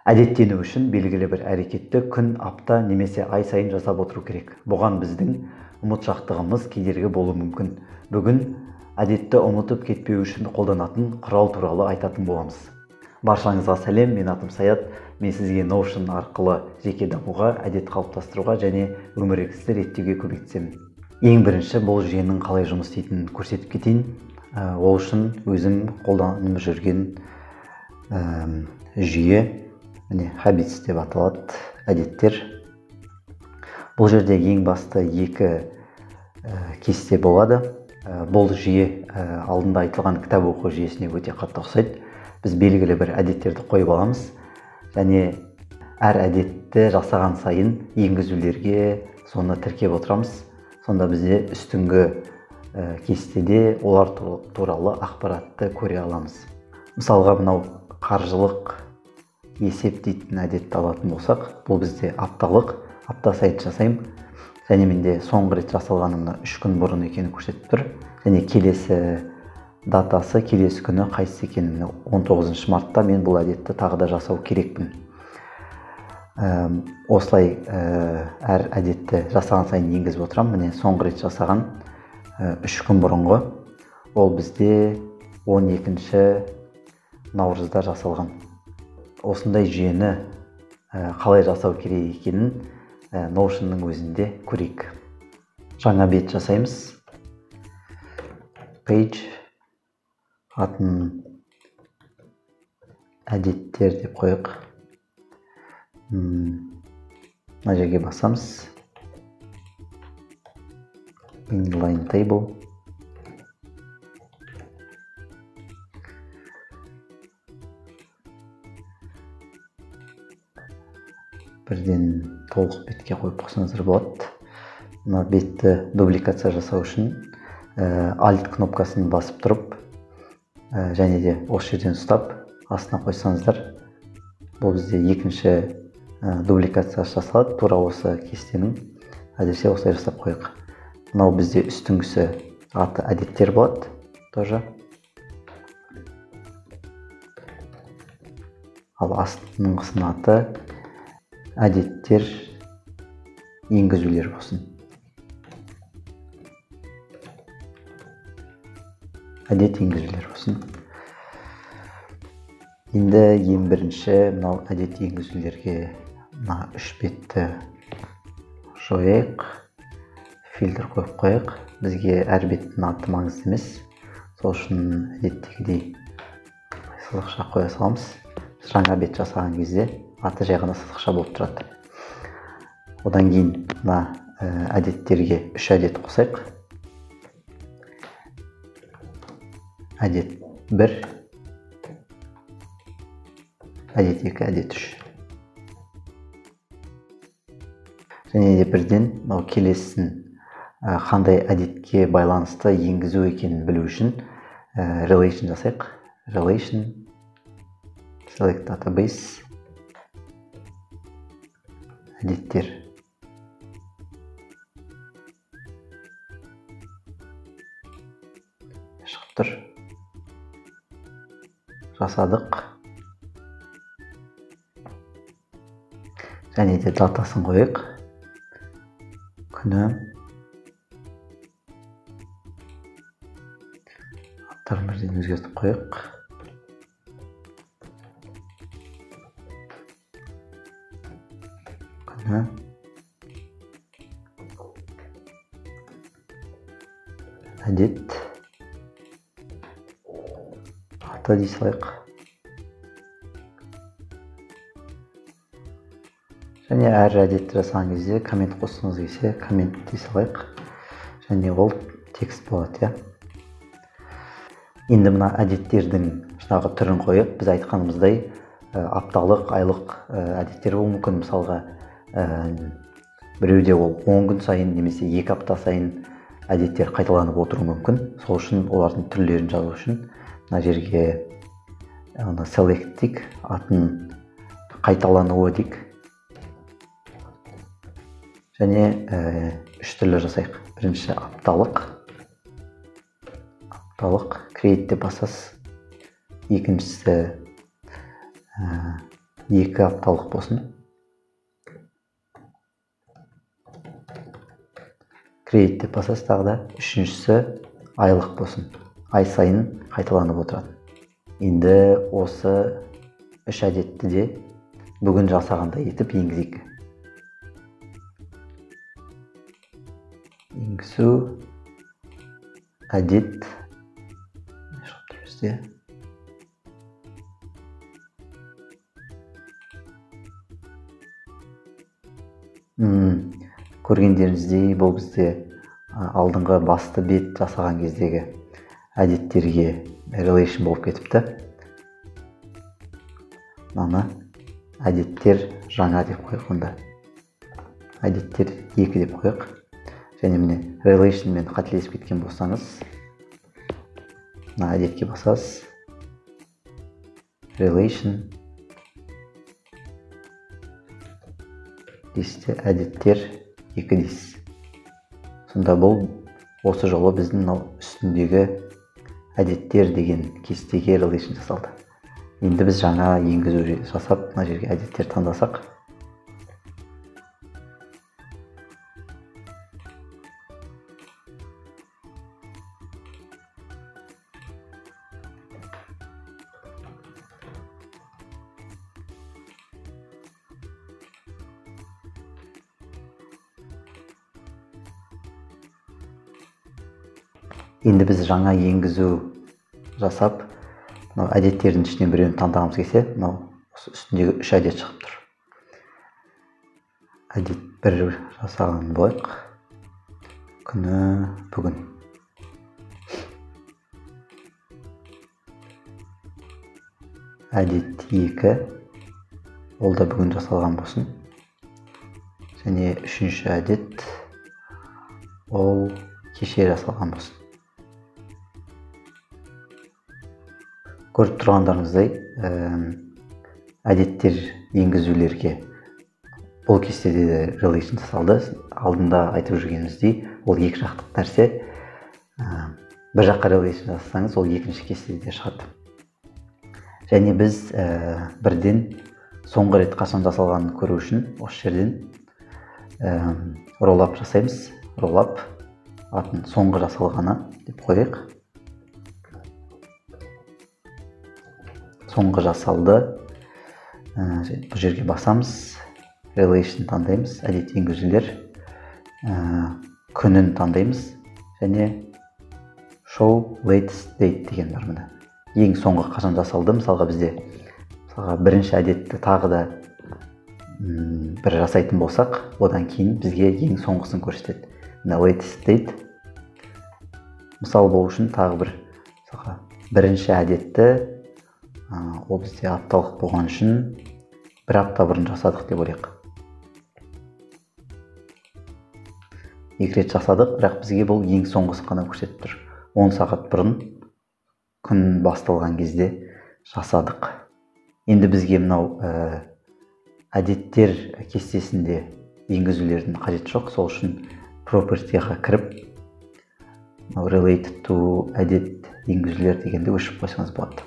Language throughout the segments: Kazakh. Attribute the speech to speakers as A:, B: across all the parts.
A: Әдеттену үшін белгілі бір әрекетті күн, апта немесе ай сайын жасап отыру керек. Бұған біздің ұмытшақтығымыз кедергі болуы мүмкін. Бүгін әдетті ұмытып кетпеу үшін қолданатын құрал туралы айтатын боламыз. Баршаңызға сәлем, мен атым Саят. Мен сізге Notion арқылы жеке дамуға, әдет қалыптастыруға және өміріңізді реттеуге көмектесемін. Ең бірінші бұл жүйенің қалай жұмыс істейтінін көрсетіп кетейін. Ол үшін өзім қолданып жүрген жүйе, міне, Habits деп аталады, әдеттер. Бұл жерде ең басты екі кесте болады. Бұл жүйе алдында айтылған кітап оқу жүйесіне өте қатты ұқсайды. Біз белгілі бір әдеттерді қойып аламыз және әр әдетті жасаған сайын енгізулерге соны тіркеп отырамыз. Сонда бізде үстіңгі кестеде олар туралы ақпаратты көре аламыз. Мысалға, мынау қаржылық есеп дейтін әдетті алатын болсақ, бұл бізде апталық, апта сайын жасаймын. Және менде соңғы рет жасалғаны мына 3 күн бұрын екенін көрсетіп тұр. Және келесі датасы, келесі күні қайсысы екенін, міне 19 мартта мен бұл әдетті тағы да жасау керекпін. Осылай әр әдетті жасаған сайын енгізіп отырамын. Міне соңғы рет жасаған 3 күн бұрынғы, ол бізде 12 наурызда жасалған. Осындай жүйені қалай жасау керек екенін Notion'ның өзінде көрейік. Жаңа бет жасаймыз. Page, атын әдеттер деп қояйық. Мына жерге басамыз. Inline table. Бірден толық бетке қойып қойсаңыздар болады. Мына бетті дубликация жасау үшін Alt кнопкасын басып тұрып, және де осы жерден ұстап астына қойсаңыздар, бұл бізде екінші дубликация жасалады. Тура осы кестенің әзірше осылай жасап қояйық. Мынау бізде үстіңгісі аты әдеттер болады тоже. Ал астыңғысының аты әдеттер енгізулер болсын. Әдет енгізулер болсын. Енді ең бірінші мынау әдет енгізулерге мына 3 бетті жояйық, фильтр қойып қояйық. Бізге әр беттің аты маңызды емес. Сол үшін әдеттегідей сызықша қоя саламыз. Жаңа бет жасаған кезде аты жай ғана сызықша болып тұрады. Одан кейін мына әдеттерге 3 әдет қосайық. Әдет 1, әдет 2, әдет 3. Және де бірден мынау келесісін қандай әдетке байланысты енгізу екенін білу үшін relation жасайық. Relation, select database, әдеттер. Шығып тұр. Жасадық. Және де датасын қояйық. Күні. Аттарын бірден өзгертіп қояйық. Күні. Әдет. Аты дей салайық. Және әр әдетті жасаған кезде коммент қосқыңыз келсе, коммент дей салайық. Және ол текст болады, иә. Енді мына әдеттердің жаңағы түрін қойып, біз айтқанымыздай апталық, айлық әдеттер болуы мүмкін. Мысалға, біреуде ол 10 күн сайын немесе 2 апта сайын әдеттер қайталанып отыруы мүмкін. Сол үшін олардың түрлерін жазу үшін мына жерге select дейік, атын қайталануы дейік. Және 3 түрлі жасайық. Бірінші апталық. Апталық create деп басасыз. Екіншісі 2 апталық болсын. Create деп басасыз, тағы да үшіншісі айлық болсын. Ай сайын қайталанып отырады. Енді осы үш әдетті де бүгін жасағандай етіп енгізейік. Енгізу әдет шығып тұр бізде. Көргендеріңіздей, бұл бізде алдыңғы басты бет жасаған кездегі әдеттерге relation болып кетіпті. Мынаны әдеттер жаңа деп қояйық онда. Әдеттер 2 деп қояйық. Және міне relation мен қателесіп кеткен болсаңыз, мына әдетке басасыз. Relation дейсіз, әдеттер 2 дейсіз. Сонда бұл осы жолы біздің мынау үстіндегі әдеттер деген кестеге relation жасалды. Енді біз жаңа енгізу жасап, мына жерге әдеттер таңдасақ, енді біз жаңа енгізу жасап, мынау әдеттердің ішінен біреуін таңдағымыз келсе, мынау осы үстіндегі үш әдет шығып тұр. Әдет 1 жасаған болайық. Күні бүгін. Әдет 2, ол да бүгін жасалған болсын. Және үшінші әдет, ол кеше жасалған болсын. Көріп тұрғандарыңыздай, әдеттер енгізулерге бұл кестеде де relation жасалды. Алдында айтып жүргеніміздей, ол екі жақтық нәрсе. Бір жаққа relation жасасаңыз, ол екінші кестеде де шығады. Және біз бірден соңғы рет қашан жасалғанын көру үшін осы жерден роллап жасаймыз. Роллап атын соңғы жасалғаны деп қояйық. Соңғы жасалды. Бұл жерге басамыз, relation таңдаймыз, әдет енгізулер, күнін таңдаймыз және show latest date деген бар міне. Ең соңғы қашан жасалды. Мысалға бізде бірінші әдетті тағы да бір жасайтын болсақ, одан кейін бізге ең соңғысын көрсетеді. Мына latest date. Мысал болу үшін тағы бір, мысалға бірінші әдетті, ол бізде апталық болған үшін бір апта бұрын жасадық деп ойлайық. 2 рет жасадық, бірақ бізге бұл ең соңғысы ғана көрсетіп тұр. 10 сағат бұрын күн басталған кезде жасадық. Енді бізге мынау әдеттер кестесінде енгізулердің қажеті жоқ, сол үшін property-ға кіріп мынау related to әдет енгізулер дегенді өшіріп қойсаңыз болады.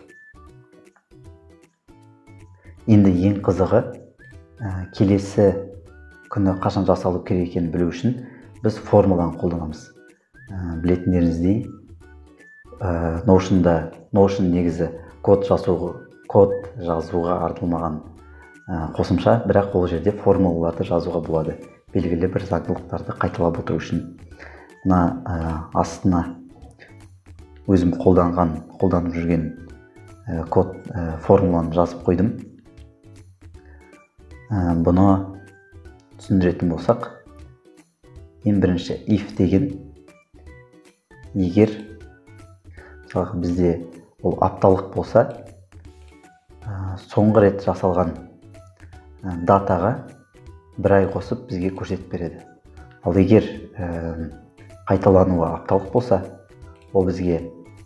A: Енді ең қызығы, келесі күні қашан жасалу керек екенін білу үшін біз формуланы қолданамыз. Білетіндеріңіздей, Notion негізі код жазуға арналмаған қосымша, бірақ ол жерде формулаларды жазуға болады. Белгілі бір заңдылықтарды қайталап отыру үшін. Мына астына өзім қолданып жүрген код формуланы жазып қойдым. Бұны түсіндіретін болсақ, ең бірінші if деген, егер мысалға бізде ол апталық болса, соңғы рет жасалған датаға бір ай қосып бізге көрсетіп береді. Ал егер қайталануы апталық болса, ол бізге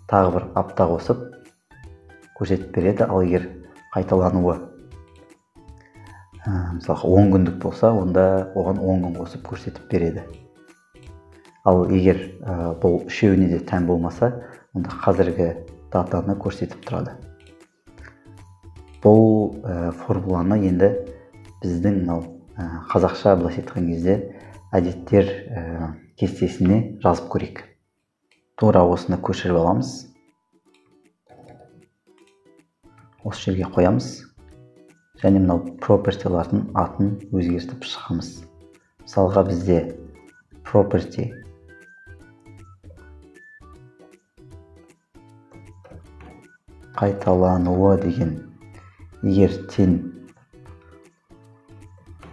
A: тағы бір апта қосып көрсетіп береді. Ал егер қайталануы мысалға 10 күндік болса, онда оған 10 күн қосып көрсетіп береді. Ал егер бұл үшеуіне де тән болмаса, онда қазіргі датаны көрсетіп тұрады. Бұл формуланы енді біздің мынау қазақша былайша айтқан кезде әдеттер кестесіне жазып көрейік. Тура осыны көшіріп аламыз. Осы жерге қоямыз. Және мынау property-лардың атын өзгертіп шығамыз. Мысалға бізде property қайталануы деген егер тең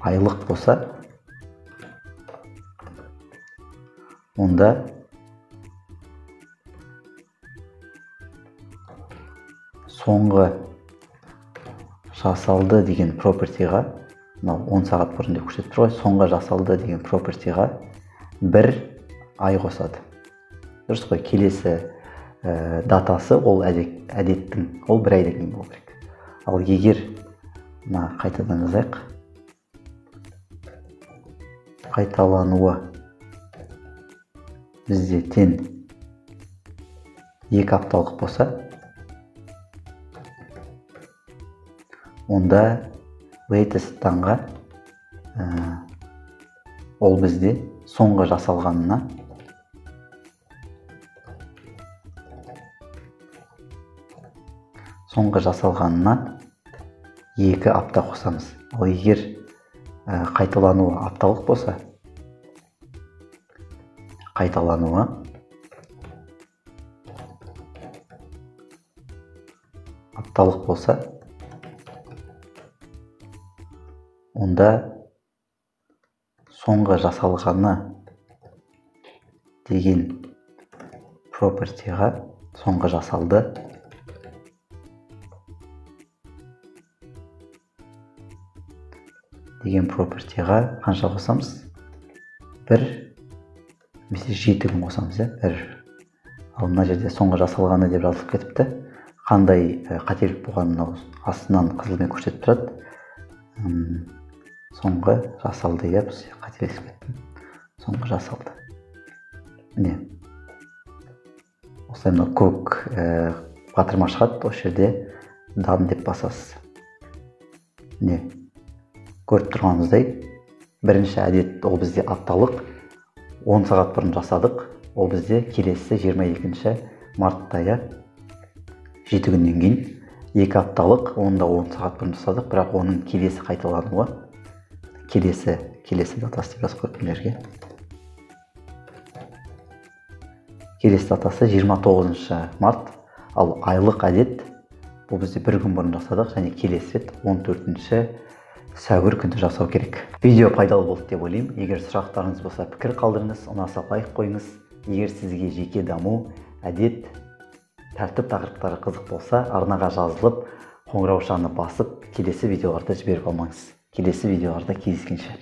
A: айлық болса, онда соңғы жасалды деген property-ға, мынау 10 сағат бұрын деп көрсетіп тұр ғой, соңғы жасалды деген property-ға 1 ай қосады. Дұрыс қой, келесі датасы ол әдеттің, ол 1 айдан кейін болу керек. Ал егер мына қайтадан жазайық, қайталануы бізде тең 2 апталық болса, онда latest таңға ол бізде соңғы жасалғанына 2 апта қосамыз. Ал егер қайталануы апталық болса, қайталануы апталық болса, онда соңғы жасалғаны деген property-ға соңғы жасалды деген property-ға қанша қосамыз? 1 немесе 7 күн қосамыз, иә, 1. Ал мына жерде соңғы жасалғаны деп жазылып кетіпті. Қандай қателік болғанын мынау астынан қызылмен көрсетіп тұрады. Соңғы жасалды, иә, біз қателесіп кеттім. Соңғы жасалды. Міне. Осылай мынау көк батырма шығады, осы жерде дан деп басасыз. Міне. Көріп тұрғаныңыздай, бірінші әдет ол бізде апталық, 10 сағат бұрын жасадық, ол бізде келесі 22 мартта, иә, 7 күннен кейін. 2 апталық, оны да 10 сағат бұрын жасадық, бірақ оның келесі қайталануы, келесі датасы деп жазып қойып мына жерге. Келесі датасы 29 март, ал айлық әдет бұл бізде 1 күн бұрын жасадық және келесі рет 14 сәуір күні жасау керек. Видео пайдалы болды деп ойлаймын. Егер сұрақтарыңыз болса, пікір қалдырыңыз, ұнаса лайк қойыңыз. Егер сізге жеке даму, әдет, тәртіп тақырыптары қызық болса, арнаға жазылып, қоңыраушаны басып, келесі видеоларды жіберіп алмаңыз. Келесі видеоларда кездескенше.